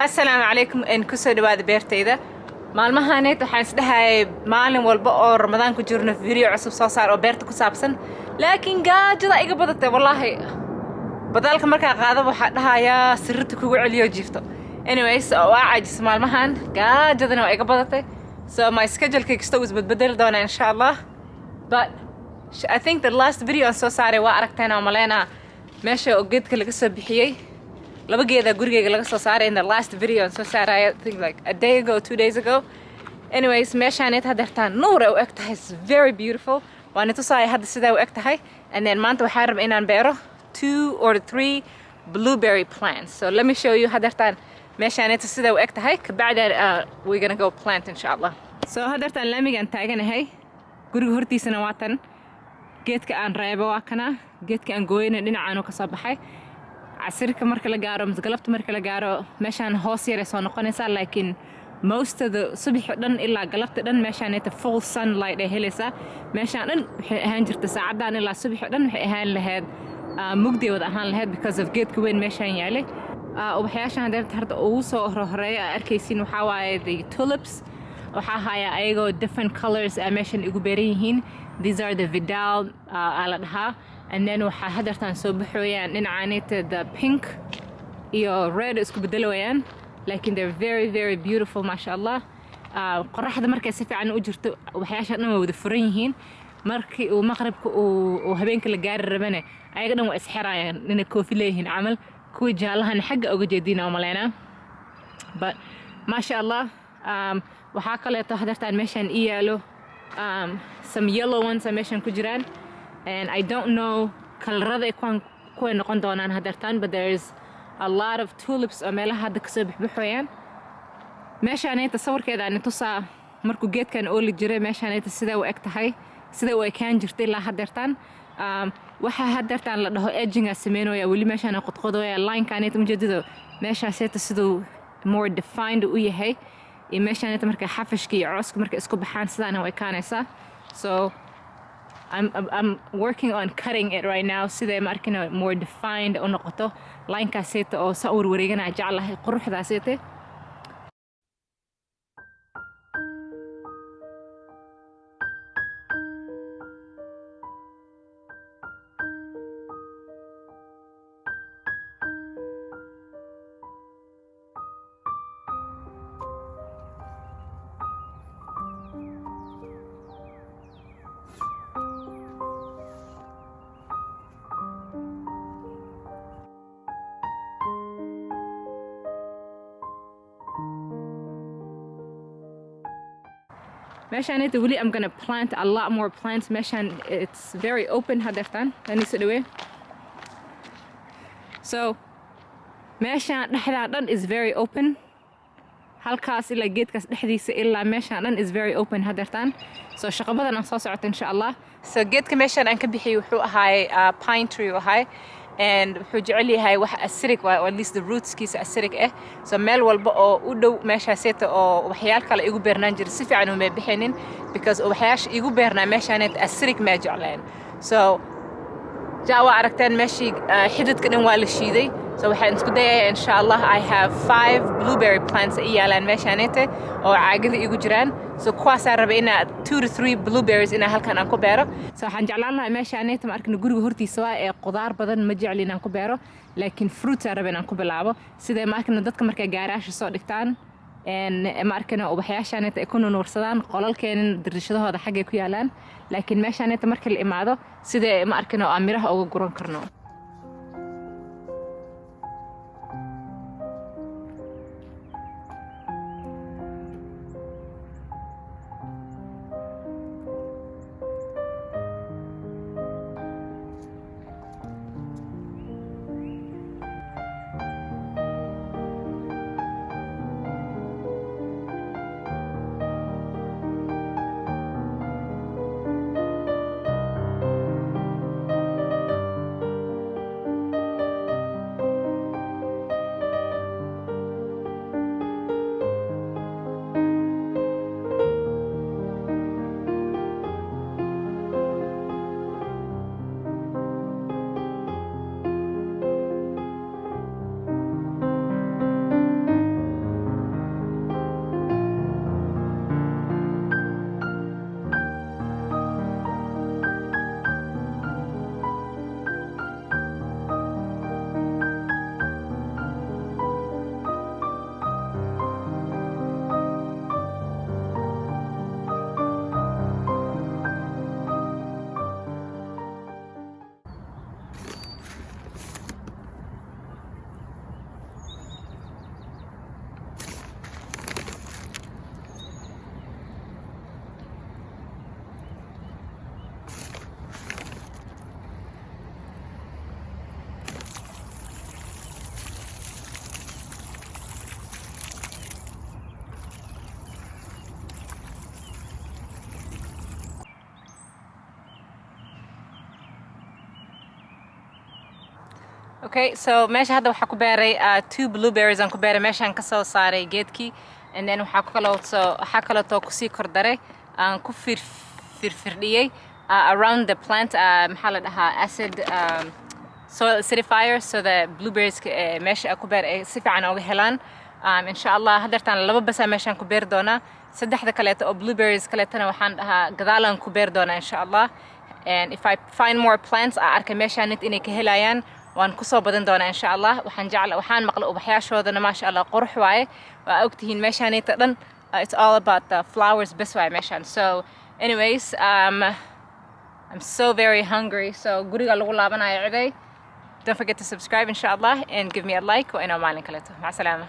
Asalaamu calaykum n kusoo dhawaada beertayda. Maalmahaneed waxaan isdhahayay maalin walba oo Ramadaan ku jirno video cusub soo saar oo beerta ku saabsan, laakiin gaajada iga badatay. Wallaahi, badaalka markaa qaada waxaa dhahayaa sirrita kugu celiyo jiifto. Anyways, waa caajis maalmahan, gaajadana waa iga badatay, so my schedule kasta uu isbedbedeli doonaa, insha Allah. But I think the last video aan soo saaray waa aragteen oo maleynaa meesha oo geedka laga soo bixiyey. Laba geeda gurigeyga laga soo saaray in the last video aan soo saaray, I think like a day ago, 2 days ago. Anyways, meeshaaneed hadeertaan nuur ay u eg tahay. It's very beautiful. Waan itusaaya hadda sidaa u eg tahay. And then maanta waxaan rabaa inaan beero two or three blueberry plants, so let me show you hadeertaan meeshaaneeta sidaa u eg tahay. Kabacdi we're gonna go plant, insha Allah. So hadeertaan laamigaan taaganahay, guriga hortiisana waa tan. Geedka aan reebo waa kana, geedka aan gooyana dhinacaanu ka soo baxay. Casirka marka la gaaro mise galabta marka la gaaro, meeshaan hoos yaray soo noqonaysaa, laakiin most of the subaxi dhan ilaa galabta dhan meeshaaneta full sunlight ay helaysaa. Meeshaan dhan waxay ahaan jirta saacaddan ilaa subaxi dhan waxay ahaan lahayd mugdi wada ahaan lahayd because of geedka weyn meeshaan yaalay. Ubaxyaashan hadeerta harta ugu soo horhoreeya aa arkaysiin waxaa waaye the tulips. Waxaa hayaa ayagoo different colors aa meeshan igu beeran yihiin. These are the Vidal aa la dhahaa. And then waxaa hadeertaan soo baxooyaan dhinacaanita the pink iyo red isku bedelowayaan, laakiin they're very, very beautiful, maasha Allah. Qoraxda markay si fiican u jirto, waxyaasha dhan waa wada furan yihiin. Markii uu maqribka uu habeenka la gaari rabane, ayaga dhan waa isxirayaan inay koofi leeyihiin camal. Kuwii jaallahana xagga uga jeediina oo maleynaa. But maasha Allah, waxaa kaleeto hadeertaan meeshaan ii yaalo some yellow ones aa meeshaan ku jiraan, and I don't know kalarada ay kuwan kuway noqon doonaan hadeertaan, but there's a lot of tulips oo meelaha hadda kasoo bixbixayaan. Meeshaanayta sawirkeeda aan tusaa markuu geedkan ooli jiray. Meeshaanayta sidaa u eg tahay, sida u ekaan jirtay ilaa hadeertaan. Waxaa hadeertaan la dhaho edgingaa sameynaya, weli meeshaan qodqodooya linekaanayta ujeedado meeshaasayta siduu more defined u yahay, iyo meeshaanayta marka xafashka iyo cooska marka isku baxaan sidaana u ekaanaysaa. So I'm working on cutting it right now siday ma arkina more defined u noqoto linekaasayta oo saa u warwareeganaa jeclahay quruxdaasayta. Meeshaanayta weli I'm gonna plant a lot more plants. Meeshaan it's very open hadeertaan ani soo dhawee. So meeshaan dhexdaan dhan is very open, halkaas ilaa geedkaas dhexdiisa ilaa meeshaan dhan is very open hadeertaan. So shaqo badan aan soo socota, insha Allah. So geedka meeshaan aan ka bixiyey wuxuu ahaay pine tree u ahaay, and wuxuu jecel yahay wax acidic waay, or at least the rootskiisa acidic ah. So meel walba oo u dhow meeshaaseta oo waxyaal kale igu beernaan jira si fiican uma bixinin because waxyaasha igu beernaa meeshaaneeta acidic maa jecleen. So ja waa aragteen meeshii xididka dhan waa la shiiday. So waxaan isku dayayaa, insha Allah, I have five blueberry plants i yaalaan meeshaanete oo caagada igu jiraan. So kuwaasaa raba inaa two to three blueberries inaa halkan aan ku beero. So waxaan jeclaan lahaa meeshaanete ma arkina guriga hortiisa waa ee qudaar badan ma jecli inaan ku beero, laakiin fruits aan raba inaan ku bilaabo sida ma arkina dadka markay gaaraasha soo dhigtaan ma arkina ubaxyaashaaneta ay ku nunuursadaan. Qolalkeenin dirishadahooda xaggay ku yaalaan, laakiin meeshaaneta marka la imaado sida ma arkina oo aan miraha uga guran karno. Okay, so meesha hadda waxaa ku beeray two blueberries aan ku beeray. Meeshaan kasoo saaray geedkii, and then waxaa kaleetoo kusii kordaray, aan ku firfirdhiyey around the plant, maxaa la dhahaa, acid, soil acidifier, so the blueberries meesha ku beer ay si fiican uga helaan. Insha Allah haddeertaan laba basaa meeshaan ku beeri doonaa. Saddexda kaleeto oo blueberries kaleetana waxaan dhahaa gadaalaan ku beeri doonaa, insha Allah. And if I find more plants, aa arkay meeshaan nit inay ka helayaan, waan kusoo badan doonaa, insha Allah. Waxaan jecla, waxaan maqlay ubaxyaashoodana, maasha Allah, qurux waaye. Waa ogtihiin meeshaanita dhan, it's all about the flowers bes waaye meeshaan. So anyways, I'm so very hungry, so guriga lagu laabanayo ciday. Don't forget to subscribe, insha Allah, and give me a like. Waa inoo maalin kaleeto. Maca salaama.